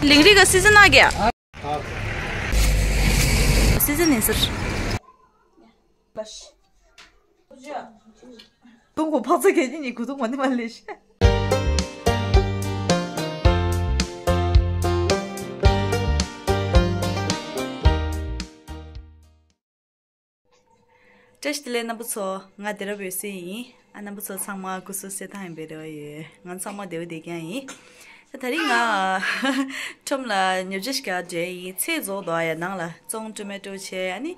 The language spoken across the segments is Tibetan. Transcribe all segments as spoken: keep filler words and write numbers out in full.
ལིང་རི་ག་སི་ཟན་ཨ་གི་ཡ། སི་ཟན་ནི་ཟེར། ཏུང་གོ་ཕག་ཚ་གད་ཀྱི་ནི་གུ་ཏུང་མ་ནི་མ་ལེ་ཤ། བཀྲ་ཤིས་བདེ་ལེགས་རྣམ་པ་ཚོ། ང་བདེ་རབ་འོད་ཟེར་ཡིན། ཨ། རྣམ་པ་ཚོ་ཚང་མ་སྐུ་གཟུགས་གསལ་ཐང་ཡིན་པའི་རེ་བ་ཡོད། ང་ཚང་མ་བདེ་བོ་བདེ་རྐྱང་ཡིན། ད་ད་རིང་ང་ཁྲོམ་ལ་ཉོ་ཆ་ཞིག་རྒྱག་འགྲོ་ཡིན། ཚལ་རྫོགས་འདུག་ཨ། ཡ། ནང་ལ་བཙོང་ཊོ་མེ་ཊོ་བྱས། ཨ་ནི་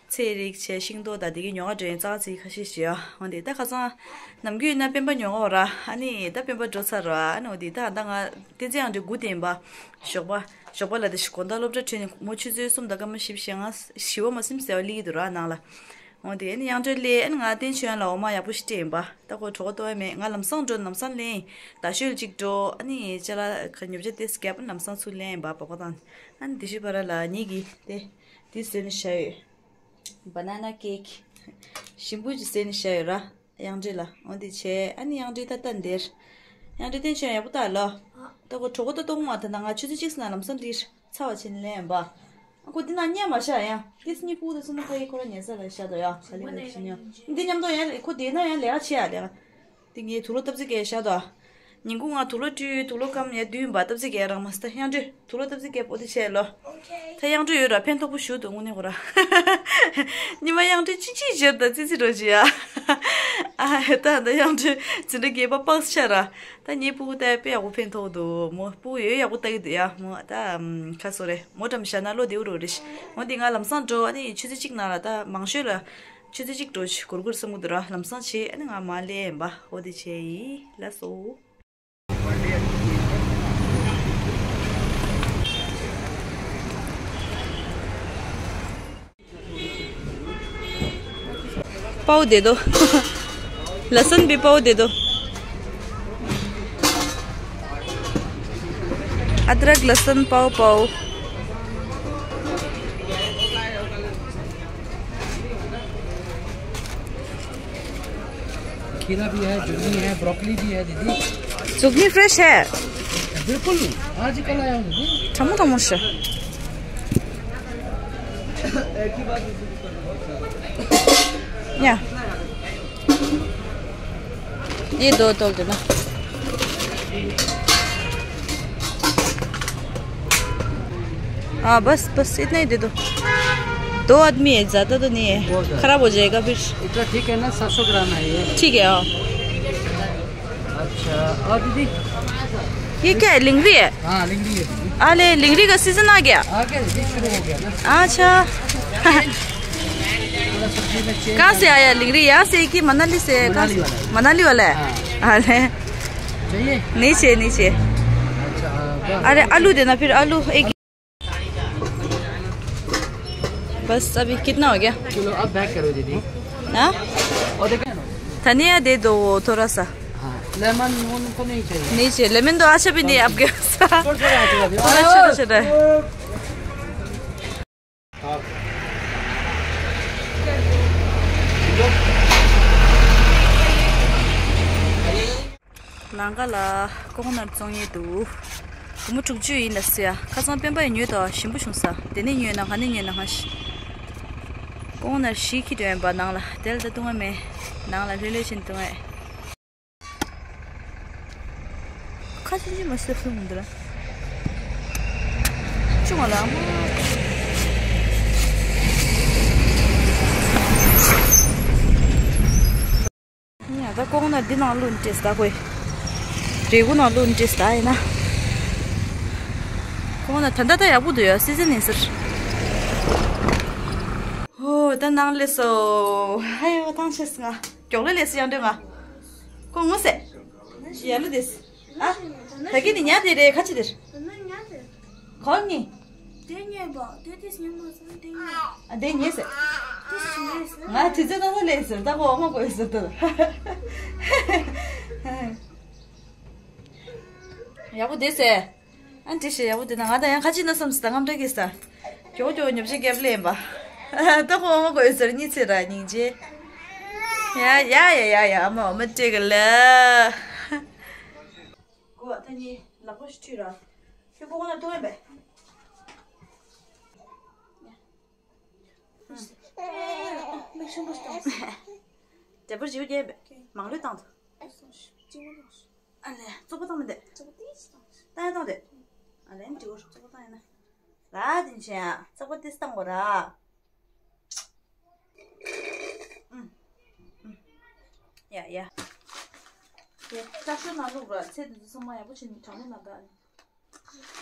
ཚལ་རིགས་བྱས། ཤིང་ཏོག་དང་དེ་གའི་ཉོ་ག་འགྲོ་ཡིན། རྩ་ཚིག་ཁ་ཤས་ཤིག་ཡོད། འོན་ཏེ་ད་ཁ་སང་ནམ་རྒྱུན་ཡིན་ན་སྤེན་པ་ཉོ་ག་འོ་ར། ཨ་ནི་ད་སྤེན་པ་འགྲོ་ཚར་ར། ཨ་ནི་འོ་དེ་ད་ད་ང་བསྟན་འཛིན་དབྱངས་སྒྲོན་སྒུག་བསྡད་ཡིན་པ། ཞོགས་པ་ཞོགས་པ་ལ་དེ་ཞིག་དགོང་དག་སློབ་གྲྭ་ཁྲིད་ནས་མོ་ཆུ་ཚོད་གསུམ་དང་སྐར་མ་བཞི་བཅུ་ཞེ་ལྔ་བཞི་པ་མ་ཟིན་ཟེར་བ་སླེབས་ཀྱི་འདུག་ར་ནང་ལ། འོ་དེ་ཨ་ནི་དབྱངས་སྒྲོན་སླེབས། ཨ་ནི་ང་བསྟན་ཆོས་དབྱངས་ལ་འོ་མ་ཡག་པོ་ཞིག་སྤྲད་ཡིན་པ། ད་ཁོ་གྲོད་ཁོག་ལྟོགས་ཡ་མེད། ང་ལམ་སང་འགྲོ། ལམ་སང་ལེན། རྡ་ཤོད་ཅིག་འགྲོ། ཨ་ནི་ཅ་ལག་ཉོ་ཆ་དེ་བརྒྱབ། ལམ་སང་ཚུར་ལེན་ཡིན་པ། སྦག་སྦག་བཏང་། ཨ་ནི་དེ་ཤི་བ་ར་ལ་ཉིད་ཀྱི་དེ་དེ་བཟོས་ནས་བཞག་ཡོད། བ་ན་ན་ཀེག་ཞིམ་པོ་ཅིག་བཟོས་ནས་བཞག་ཡོད་ར། དབྱངས་སྒྲོན་ལ། འོ་དེ་བྱས། ཨ་ནི་དབྱངས་སྒྲོན་ད་ལྟ་འདིར། དབྱངས་སྒྲོན་བསྟན་ཆོས་ཡག་པོ་ལྟ་ལོ། ད་ཁོ་གྲོད་ཁོག་ད་ལྟོགས་མ། ད་ན་ང་ཆུ་ཚོད་གཅིག་ཙམ་ནང་ལམ་སང་འདིར་ཚར་བ་བྱས་ནས་ལེན་ཡིན་པ། ཨ། ཁོ་འདི་ན་ཉལ་མ་བཞག་ཡང་། དེ་སྙིང་པོ་དེ་སོང་ན་ཁོ་ཡི་ཁོ་ར་ཉལ་ས་ལ་བཞག་དོ་ཡ། ག་ལེ་ག་ལེ་ཤི་ཉོ། འདི་མཉམ་དུ་ཡང་ཁོ་བསྡད་ན་ཡང་ལས་ཀ་བྱེད་ཡ་ལས་ཀ། དེ་ངས་དུག་ལོག་སྟབས་ཙིག་གེ་བཞག་དོ། ཉིན་གུང་ང་དུག་ལོག་བཀྲུས། དུག་ལོག་སྐམ་ཡ་བསྡུས་ཡིན་པ། སྟབས་ཙིག་གེ་རང་མ་སྟ། དབྱངས་སྒྲོན་དུག་ལོག་སྟབས་ཙིག་གེ་པོ་དེ་བྱས་ལོ། ད་དབྱངས་སྒྲོན་ཡོད་ར། ཕན་ཐོགས་པོ་ཞུ་འདུག་དངོས་གནས་ཁོ་ར། ཉི་མ་དབྱངས་སྒྲོན་ཅི་ཅི་བྱེད་ད་ཙི་ཙི་རོ་ཅི་ཡ། ཨ། ད་ད་དབྱངས་སྒྲོན་འཛིན་གྲྭ་བརྒྱད་པ་པགས་ཆ་ར། ད་ངའི་སྤུ་གུ་ད་དཔེ་ཡག་པོ་ཕན་ཐོགས་འདུག་མོ་སྤུ་གུ་ཡོད་ཡག་པོ་ལྟ་གི་འདུག་ཡ། མོ་ད་ཁ་སོ་རེ། མོ་འགྲམ་བཞག་ན་བློ་བདེ་བོ་རོ་རེ་ཤི། འོ་འདི་ང་ལམ་སང་འགྲོ། ཨ་ནི་ཆུ་ཚོད་གཅིག་ནང་ལ། ད་མང་ཤོས་ལ་ཆུ་ཚོད་གཅིག་འགྲོ་ཆུ་གུར་གུར་བསམ་གི་འདུག་ར། ལམ་སང་བྱེད། ཨ་ནི་ང་མ་ལེ་ཡིན་པ། འོ་དེ་བྱས་ཡིན། ལགས་སོ། पाव दे दो। लहसुन भी पाव दे दो। अदरक लहसुन पाव पाव। खीरा भी है, जुगनी है, ब्रोकली भी है दीदी। जुगनी फ्रेश है? बिल्कुल, आज ही कल आया हूँ दीदी। ཐུང་ཐུང་ཞིག་ཡ། ये दो तोल देना। हाँ, बस, बस इतना ही दे दो। दो आदमी है, ज़्यादा तो नहीं है, बहुत ज़्यादा। खराब हो जाएगा फिर। इतना ठीक है ना, सात सौ ग्राम है ये। ठीक है, आओ। अच्छा, और दीदी? ये क्या है, लिंगरी है? हाँ, लिंगरी है दीदी। अरे, लिंगरी का सीजन आ गया? आ गया दीदी, शुरू हो गया ना। अच्छा। थोड़ा सब्जी में चेंज कहाँ से आया लिंगरी? यहाँ से कि मनाली से? कहाँ से? मनाली वाला है। मनाली वाला है? हाँ। अरे। चाहिए? नहीं चाहिए, नहीं चाहिए। अच्छा, हाँ, बस। अरे, आलू देना फिर, आलू एक। बस, अभी कितना हो गया? चलो, अब पैक करो दीदी। हाँ? और देखो ना। धनिया दे दो वो थोड़ा सा। हाँ, लेमन उनको नहीं चाहिए। नहीं चाहिए, लेमन तो अच्छा भी नहीं है आपके पास। थोड़ा, थोड़ा, थोड़ा, थोड़ा। थोड़ा छोटा, छोटा है। ལང་ཀ་ལ་ཀོ་ཀོ་ནཊ་བཙོང་ཡས་འདུག་སྒོར་མོ་དྲུག་ཅུ་ཡིན་ད་ཟེར་ཡ། ཁ་སང་སྤེན་པ་ཡིས་ཉོས་དོ། ཞིམ་པོ་བྱུང་ས། དེ་ནས་ཉོས་ན་ག་ནས་ཉོས་ན་ཧ་ཤི། ཀོ་ཀོ་ནཊ་བཞི་ཁྱེར་འགྲོ་ཡིན་པ། ནང་ལ་དེ་ལ་ད་བཏུང་བ་མེད། ནང་ལ་ལྷོད་ལྷོད་བྱས་བཏུང་བས། ཁ་ཆུང་ཆུང་མ་ཤི་ལྷུང་འདི་ར། ཆུང་བ་ལ་མ། ཡ་ད་ཀོ་ཀོ་ནཊ་འདི་ནང་བླུགས་ནས་སྤྲད་ད་ཁོས། འབྲས་བུ་ནང་བླུགས་ནས་སྤྲད་ད་ཡིན་ན། ཀོ་ཀོ་ནཊ་ད་ལྟ་ད་ཡག་པོ་འདུག་ཡ། སི་ཛན་ཡིན་ཟེར། ཧོ་ད་ནང་སླེབས་སོ། ཧ་ཡོ་ཐང་ཆད་སོང་ང་། མགྱོགས་ལ་སླེབས་སོ་ཡང་འདྲ་ང་། ཁོ་ངུ་སེ། ཡ་ལུ་དེས། ཨ། ད་གིན་ནི་ཉ་དེ་རེད། ཁ་ཆེ་དེར། གོ་ནི། དེ་ཉེས་པ། དེ་དེས་ཉེས་མ་སོང་དེ་ཉེས། ཨ་དེ་ཉེས་སེ། དེ་ཞི་ཉེས་སེ། ང་དུས་ཚོད་ད་ད་ལས་ཟེར། ད་གོ་མ་གོ་ཟེར་ད། ཡག་པོ་དེ་སེ། ཨ་འདྲི་ཞེས་ཡག་པོ་དེ་ན་ང་ད་ཡང་ཁ་ཆེ་ན་བསམ་སི་ད་རྔམ་དྲག་གི་ས། མགྱོགས་མགྱོགས་ཉོབ་ཆེ་རྒྱབ་ལེན་པ། ད་གོ་མ་གོ་ཟེར་གཉིས་ཚེ་ར་སྙིང་རྗེ། ཡ་ཡ་ཡ་ཡ་ཡ། ཨ་མ་འོ་མ་སྤྲད་གི་ལ། གོ་བ་ད་ནི་ལག་པ་ཞིག་ཁྲུས་ར། ཁྱོད་ཕོ་བ་ན་ཐུག་ཡིན་པས། མིག་ཆུང་པོ་ཞིག་བཏང་། དེ་པར་ཞིག་རྒྱས་པས་མང་ལོས་བཏང་ཐུབ། ཨ་ལས་བཙོག་པ་བཏང་མི་འདུག་བཙོག་པ་ཏིས་བཏང་། བཏང་ཡ་བཏང་དེ། ཨ་ལས་འདི་འོ་བཙོག་པ་བཏང་ཡ་ན། ར་དེ་བྱས་ཡ་བཙོག་པ་ཏིས་བཏང་གོ་ར། ཡ་ཡ། དེ་སྐྲ་ཤོར་ནང་བླུགས་ར། ཚེ་འདི་ཚོ་ཚང་མ་ཡག་པོ་བྱས་ནས་དྲང་པོ་ནང་བདག་ནི།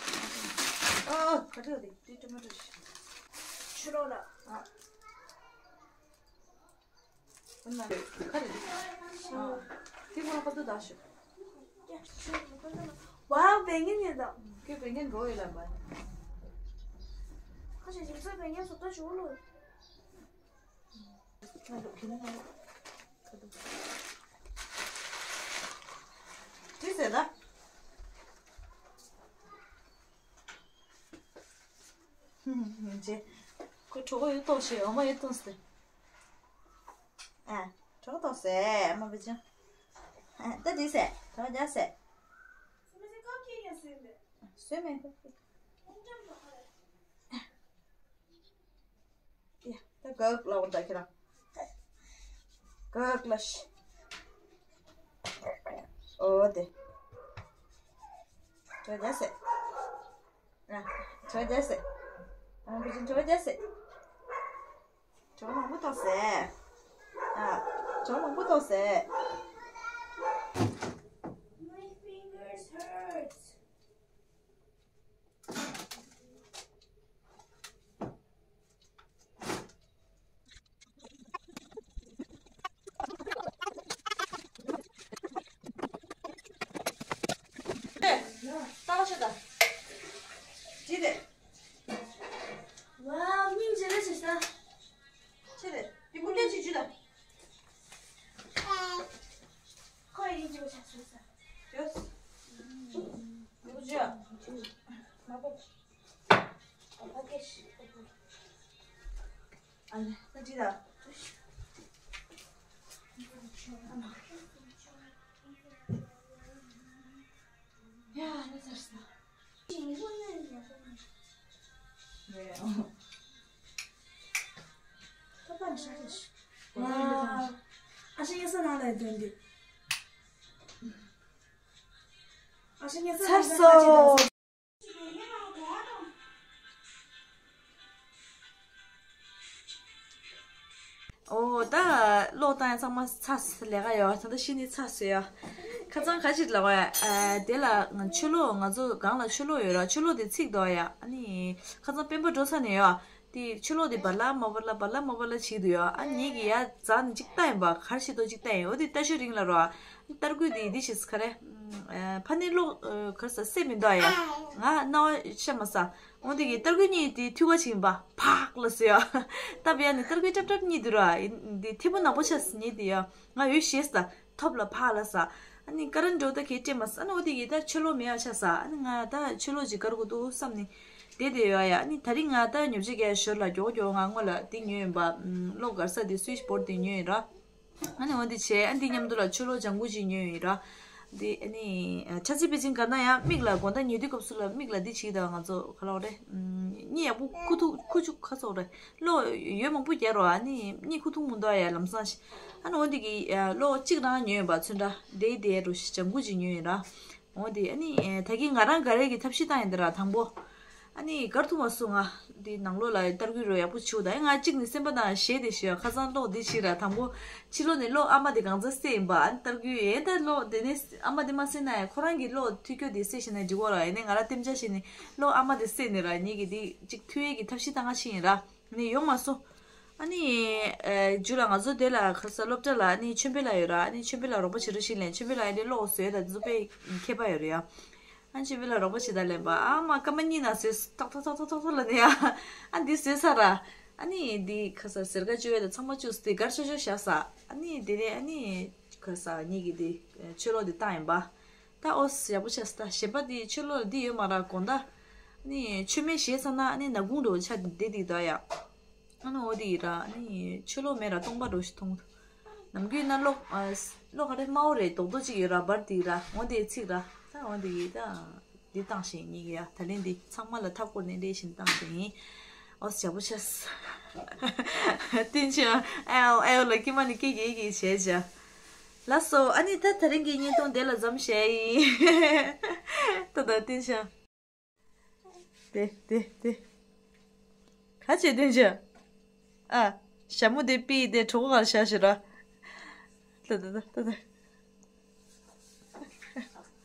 ཨ་ག་ཚོད་དེ་དེ་ཊོ་མ་ཊོ་ཤི། ཕྱི་རོལ་ལ། ཨ། ཁ་རེ་རེ། ཨ། དེ་ཁོ་རང་ཁ་ཐུག་བདག་ཤོག་ཝའོ། བེང་ངན་ཡོད་དོ། ཁྱོད་བེང་ངན་འགྲོ་ཡོད་ལ་མ། ཁ་ཤས་ཞིམ་ཚོད་བེང་ངན་བཟོ་ལྟ་ཞུ་ལོ། ཅི་ཟེར་ན། ཅེ། ཁོ་གྲོད་ཁོག་ཡོད་ཏོག་ཞེས་འོ་མ་ཡོད་ཏོག་ཟེར། ཨ། གྲོད་ཁོག་ཏོག་ཟེར་མ་བེ་ཅང་། ཨ། ད་འདི་ཟེར་གྲོད་ཁོག་རྒྱག་ཟེར། སོས་མེད། ཡ། ད་གག་ལ་འོ་ད་ཁྱེད་རང་། གག་ལ་ཤི། འོ་དེ། ཇོ་རྒྱ་སེ། ཨ། ཇོ་རྒྱ་སེ། ཨ་བུ་ཆུང་ཇོ་རྒྱ་སེ། ཇོ་མང་པོ་ཐོག་སེ། ཨ། ཇོ་མང་པོ་ཐོག་སེ། My fingers hurts. ལྟ་བ་ཤོད་ད། ཅི་རེད། ཝའོ། སྙིང་རྗེ་རེད་ཟེར་ས། ཅི་རེད། འདི་ཀུན་ལས་ཅི་ཅི་ད། ཁོ་ཡིན་ཅི་བྱ་ཟེར་ས། ཡོད། འདི་ཀུན་ཅི་ཡ། མ་པོ། ཨ་ཕ་སྐད་ཤི། ཨ་ལེ། ད་ཅི་ད། ཡ་ལེ་ཚར་སོང་། ཨ་ཞང་ཡ་ས་ནང་ལ་ཡོད་དོན་དེ། ཨ་ཞང་ཡ་ས་ཚར་སོང་། ཨོ་ད་གློག་བཏང་ཡ་ཚང་མ་ཚར་སོང་། ལས་ཀ་ཡོད་ད་ལྟ་ཤི་ནི་ཚར་སོང་ཡ། ཁ་སང་ག་ཅིག་ལབ་པ་ཡ། ཨ་དེ་ལ་ང་ཆུ་ལོག་ང་ཚོ་སྒང་ལ་ཆུ་ལོག་ཡོད་ར། ཆུ་ལོག་དེ་ཚིག་འདུག་ཡ། ཨ་ནི་ཁ་སང་སྤེན་པ་འགྲོ་ས་ནས་ཡོད། དེ་ཆུ་ལོག་དེ་བ་ལ་མ་བ་ལ་བ་ལ་མ་བ་ལ་བྱེད་འདུག་ཡ། ཨ་ངེད་ཀྱི་ཡ་རྫ་ནས་ཅིག་ལྟ་ཡིན་པ། གར་ཤི་ཏོ་ཅིག་ལྟ་ཡིན། འོ་དེ་ལྟ་ཤོད་རིང་ལ་རོ། ཨ་ཏར་སྐུད་དེ་དེ་ཞིག་ག་རེ། ཨ་ཕ་ནི་གློག་གར་ས་སེ་མི་འདུག་ཡ། ང་རྣ་བ་ཤ་མ་ས། འོ་དེ་གི་ཏར་སྐུད་གཉིས་དེ་ཐུག་པ་ཅིག་ཡིན་པ། ཕག་ལ་ཟེར་ཡ། ད་བས་ནི་ཏར་སྐུད་ཀྲབ་ཀྲབ་གཉིས་འདུག་ར། དེ་ཐིབས་པོ་ནག་པོ་ཆ་ཉེ་དེ་ཡ། ང་ཡོད་ཤེས་ད། ཐོབ་ལ་ཕ་ལ་ས། ཨ་ནི་ཀ་རན་འགྲོ་ད་གེ་སྤྲད་མ་ས། ཨ་ནི་འོ་དེ་གི་ད་ཆུ་ལོག་མེད་ཡ་ཆ་ས། ཨ་ནི་ང་ད་ཆུ་ལོག་ཅིག་གར་དགོས་འདུག་བསམ་ནི། དེ་དེ་ཡོད་ཡ། ཨ་ནི་ད་རིང་ང་ད་ཉོ་ཆ་ག་ཞོར་ལ་མགྱོགས་མགྱོགས་ང་སྔོན་ལ་དེ་ཉོས་ཡིན་པ། གློག་གར་ས་དེ་སུའི་ཆི་བོར་དེ་ཉོས་ཡིན་ར། ཨ་ནི་འོ་དེ་བྱས། ཨ་འདི་མཉམ་དུ་ལ་ཆུ་ལོག་ལྗང་གུ་ཅིག་ཉོས་ཡིན་ར། འདི་ཨ་ནི་ཆ་ཚིག་པེ་ཅིང་ག་ན་ཡང་མིག་ལ་དགོང་དག་ཉལ་དུས་སྐབས་སུ་ལ་མིག་ལ་འདི་བྱེད་ད་ང་ཚོ་ག་ལ་བ་རེད། གཉིད་ཡག་པོ་ཁུག་ཐུག་ཁུག་ཆུག་ཁ་སོག་རེད། གློག་ཡོད་མང་པོ་རྒྱག་རོགས། ཨ་ནི་གཉིད་ཁུག་ཐུག་མི་འདུག་ཡ་ལམ་སང་ཞིག་ཨ་ནི་འོ་འདི་གི་གློག་གཅིག་རང་ཉོས་ཡོད་པ། ཚོན་ཁྲ་དེ་དེ་རུ་ཞིག་ལྗང་གུ་ཅིག་ཉོས་ཡིན་ར། འོ་དེ་ཨ་ནི་ད་གིན་ང་རང་ག་རེ་གི་ཐབས་ཤེས་བཏང་ཡིན་ད་ར་དང་པོ། ཨ་ནི་གར་ཐུབ་མ་སོང་། ང་འདི་ནང་ལོགས་ལ་ཏར་སྐུད་རོ་ཡག་པོ་བྱུག་ད། ང་གཅིག་ནི་སེམས་པ་ནང་ཞེད་དེ་ཞུ་ཡ། ཁ་སང་གློག་འདི་བྱིས་ར་དང་པོ། ཕྱི་ལོགས་ནས་གློག་ཨ་མ་དེ་གང་ཚ་སེ་ཡིན་པ། ཨ་ནི་ཏར་སྐུད་ཡན་ད་གློག་དེ་ནས་ཨ་མ་དེ་མ་སེ་ན་ཡ། ཁོ་རང་གི་གློག་ཐུག་ཀྱོ་དེ་སེ་ཤེ་ན་འགྲིག་གོ་ར། ཡིན་ནས་ང་ར་ལྟེམ་ཆ་ཤེ་ནི་གློག་ཨ་མ་དེ་སེ་ནི་ར། ཉིད་ཀྱི་དེ་གཅིག་ཐུག་ཡས་ཀྱི་ཐབས་ཤེས་བཏང་ང་ཤེས་ཡིན་ར། ནི་ཡོང་མ་སོང་། ཨ་ནི་ཨེ་རྒྱུ་ལ་ང་ཚོ་དེ་ལ་ཁ་ས་སློབ་གྲྭ་ལ་ཨ་ནི་ཆོས་འཕེལ་ལགས་ཡོད་ར། ཨ་ནི་ཆོས་འཕེལ་ལགས་རོགས་པ་བྱེད་རོགས་ཞིག་ལན། ཆོས་འཕེལ་ལགས་ཨ་ནི་གློག་བཟོས་ད་དེ་ཚོ་དཔེ་མཁས་པ་ཡོད་རེད་ཡ། ཨ་ནི་ཆོས་འཕེལ་ལགས་རོགས་པ་བྱེད་ད་ལན་པ། ཨ་མ་སྐར་མ་གཉིས་ནང་བཟོས། ཏོག་ཏོག་ཏོག་ཏོག་ལ་ནི་ཡ། ཨ་འདི་བཟོས་ཚར་ར། ཨ་ནི་འདི་ཁ་ས་ཟེར་ཀ་བཅུ་ཡོད་ད་ཚང་མ་བཅུག་སྟེ་གར་ཤོ་ཤོ་བཞག་ས། ཨ་ནི་དེ་ནས་ཨ་ནི་ཁ་ས་ཉིད་ཀྱི་འདི་ཆོས་ལོག་འདི་བཏང་ཡིན་པ། ད་ཨོ་ཡག་པོ་ཆགས་སོང་། ད་གཞན་པ་དེ་ཆུ་ལོག་འདི་ཡོད་མ་རེད། དགོང་དག་ནི་མཆོད་མེ་བཞེས་ཚར་ན་ནི་ནག་ཁུང་འདྲ་བོ་ཆགས་བསྡད་འདུག་ད་ཡ། ཨ་ནི་འོ་དེ་ཡིན་ར། ནི་ཆུ་ལོག་མེད་ར། སྟོང་པ་འདྲ་བོ་ཞིག་མཐོང་། ནམ་རྒྱུན་ན་གློག་གློག་ག་རེ་དམར་པོ་རེད། རྡོག་རྡོག་ཅིག་ཡོད་ར། འབར་དེ་ཡིན་ར། འོ་དེ་ཚིག་ར། ད་འོ་དེ་ཡིན་ད། འདི་བཏང་ཞིང་ཉིག་ཡ། ད་ལན་འདི་ཚང་མ་ལ་མཐའ་བསྐོར་ནས་འདྲེ་བཞིན་བཏང་ཞིང་། ཨོ་ཞབས་པོ་ཆེ། བསྟན་ཆོས་ཨའོ་ཨའོ་ལ་ཀི་མ་ནི་ཀི་ཀི་ཀི་བྱས་བྱ། ལགས་སོ། ཨ་ནི་ད་ད་རིང་གི་བརྙན་ཐུང་དེ་ལ་མཚམས་བཞག་ཡིན། ད་ད་བསྟན་ཆོས། དེ་དེ་དེ། ག་བྱེད་དོན་ཅི། ཨ། ཞྭ་མོ་དེ་པི་དེ་གྲོད་ཁོག་གར་བཞག་ཞེ་ར། ད་ད་ད་ད་ད།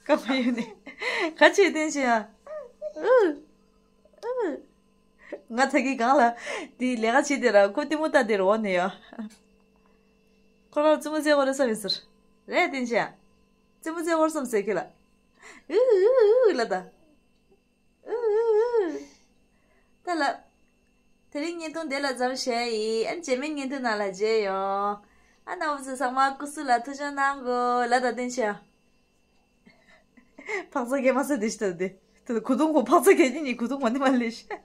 ཀ་མ་ཡོད་ནི། ག་བྱེད་དོན་ཅི་ཨ། ཨུ། ཨུ། ང་ད་གི་གང་ལ། དེ་ལས་ཀ་བྱེད་དེ་ར་ཁོ་ལྟད་མོ་ལྟ་དེ་ར་འོ་ནས་ཡ། ཁོ་རང་ལ་བཙུན་མོ་བཙལ་དགོས་རེད་བསམ་ཡོད་ཟེར། རེད་དོན་ཅི་ཨ། བཙུན་མོ་བཙལ་དགོས་བསམ་ཟེར་ཁྱོད་ལ། ཨུ་ཨུ་ཨུ་ལ་ད། ཨུ་ཨུ་ཨུ། ད་ལ། དེ་རིང་བརྙན་ཐུང་འདི་ལ་མཚམས་བཞག་ཡིན། ཨ་ནི་རྗེས་མའི་བརྙན་ཐུང་ནང་ལ་མཇལ་ཡོང་། ཨ་ནི་འུ་ཚོ་ཚང་མ་སྐུ་གཟུགས་ལ་ཐུགས་སྦྱོར་གནང་དགོས་ལ་ད་བསྟན་ཆོས། འཕག་འཚག་སྐད་མ་ཟེར་དེ་ཤི་ད་དེ། ད་གུ་དུང་གོ་འཕག་འཚག་སྐད་ཀྱི་ནི་གུ་དུང་མ་ནི་མ་ལས་ཤི།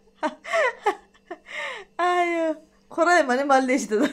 ཨ་ཡོ། ཁོ་ར་ཡི་མ་ནི་མ་ལས་ཤི་ད་ད།